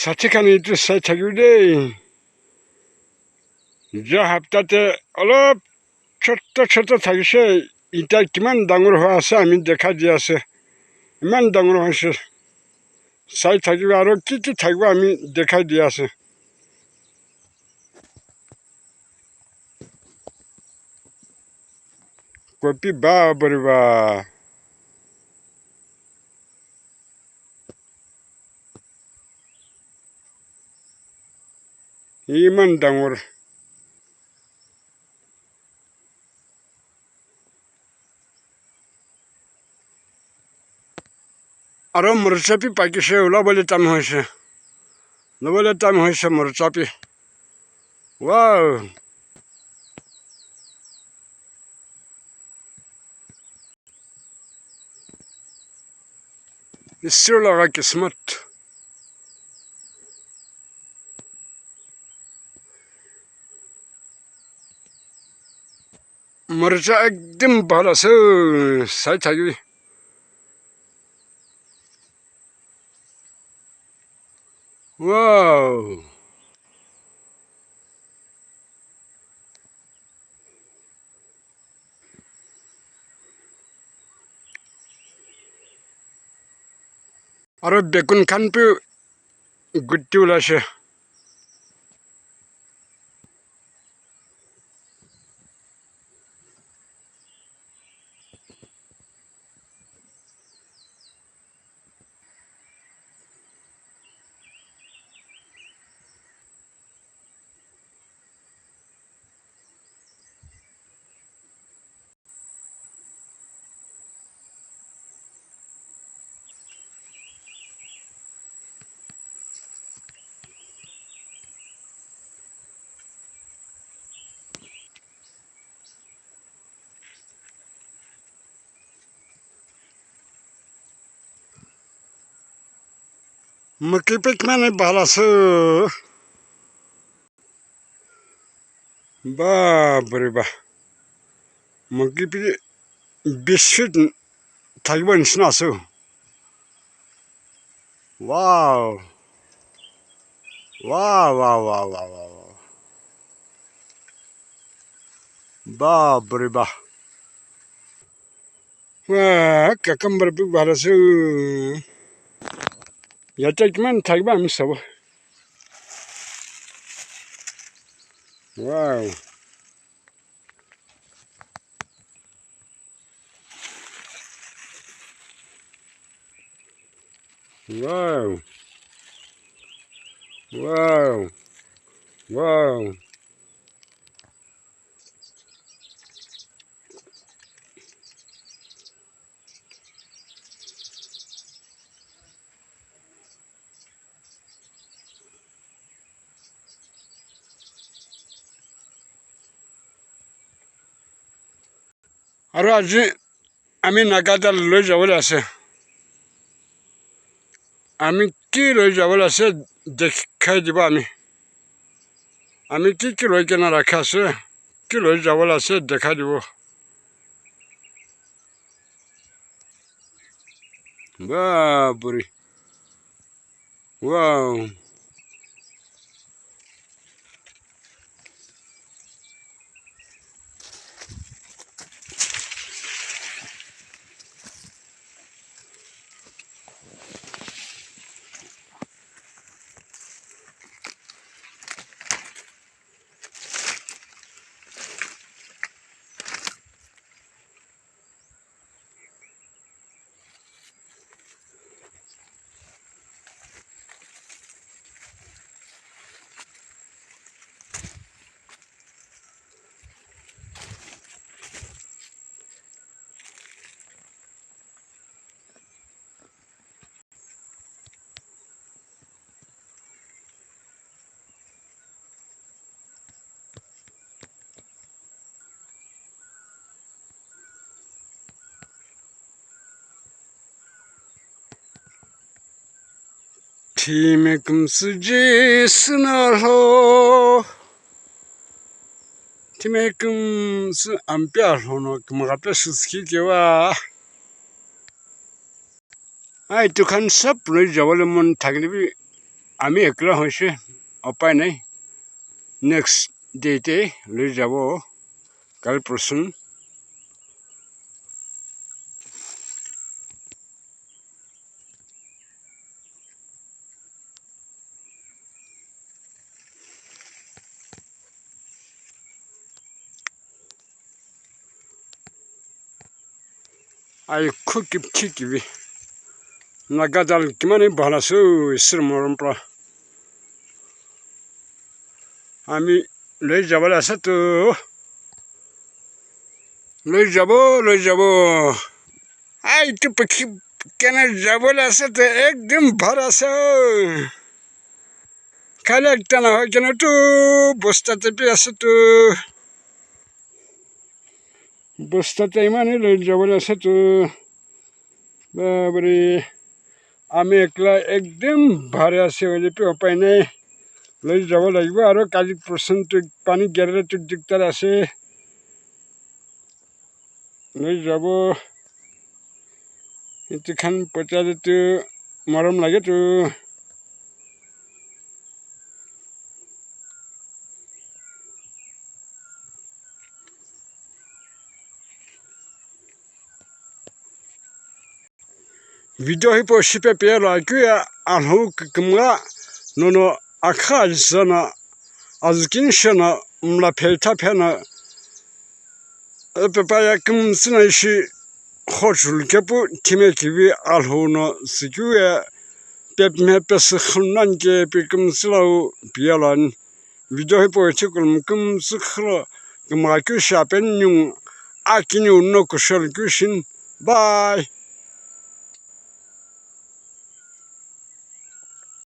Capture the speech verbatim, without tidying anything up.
Sathi khani itu sai thakiu dei. Jo hapta te olop choto choto thakishe, ita kiman dangor ho ase ami dekha di ase. Iman dangor ho ase. Sai thakiu aro ki ki thakiu ami dekha di ase. Kopi ba bariba. Iman dangor. Aro murcha pi pakishe, ula bole tam hoishe. Ula bole tam hoishe murcha pi. Wow. Isir laga kismat. Murcha ekdum bhal ase, sai thaki. Wow. Aro bekun khan pi gutti ula she. Mukipik mani bhal ase. Bapre ba. Mukipik bishi thakibo nishina ase. Wow. Wow, wow, wow, wow, wow. Bapre ba. Waa, cucumber pi bhal ase. Yacha kiman thakba ami sabo. Wow. Wow. Wow. Wow. Aro aji ami Naga da loi jabo la ase. Ami ki loi jabo la ase, dekhai dibo ami. Ami ki ki loi kena rakha ase, ki loi jabo la ase, dekhai dibo. Bapre. Wow. Thime kümsü Jisü no lho. Thime kümsü ampia lhono kümghape süsükhi kewa. Aitu khan sap loi jabo le mon thakile bi Ami ekla hoshi opai nai. Next day te loi jabo, kali pursun. Ai khu kip-, khi kivi. Naga dal kimani bhala su isir morom pra. Ami loi jabo la satu. Loi jabo, loi jabo. Ai tu pakhi kena jabo la satu ekdom bhala su. Khalek tana ho kena tu bosta te pi ase tu. Bosta te imani loi jabo la ase tu. Babare. Ami ekla ekdom bhari ase hoile pi upai nai. Loi jabo lagibo aro kali pursun tu pani gerere tu diktar ase. Loi jabo. Itu khan pocha tu morom lage tu. Video hipau shipe pelo akeu ye Alhou kükümgha nono akha ajisü no azükini sheno mla phe itha pheno ipi pa ye kümtsü no ishi khochulu kepu thime kivi Alhou no sükeu ye pepme pesü khulunani ke pi kümtsü lau piyelo ani. Video hipau ithi kulum kümtsü khilo kümgha keu shi apeni ningu akiniu no kushou keu shini. Bye.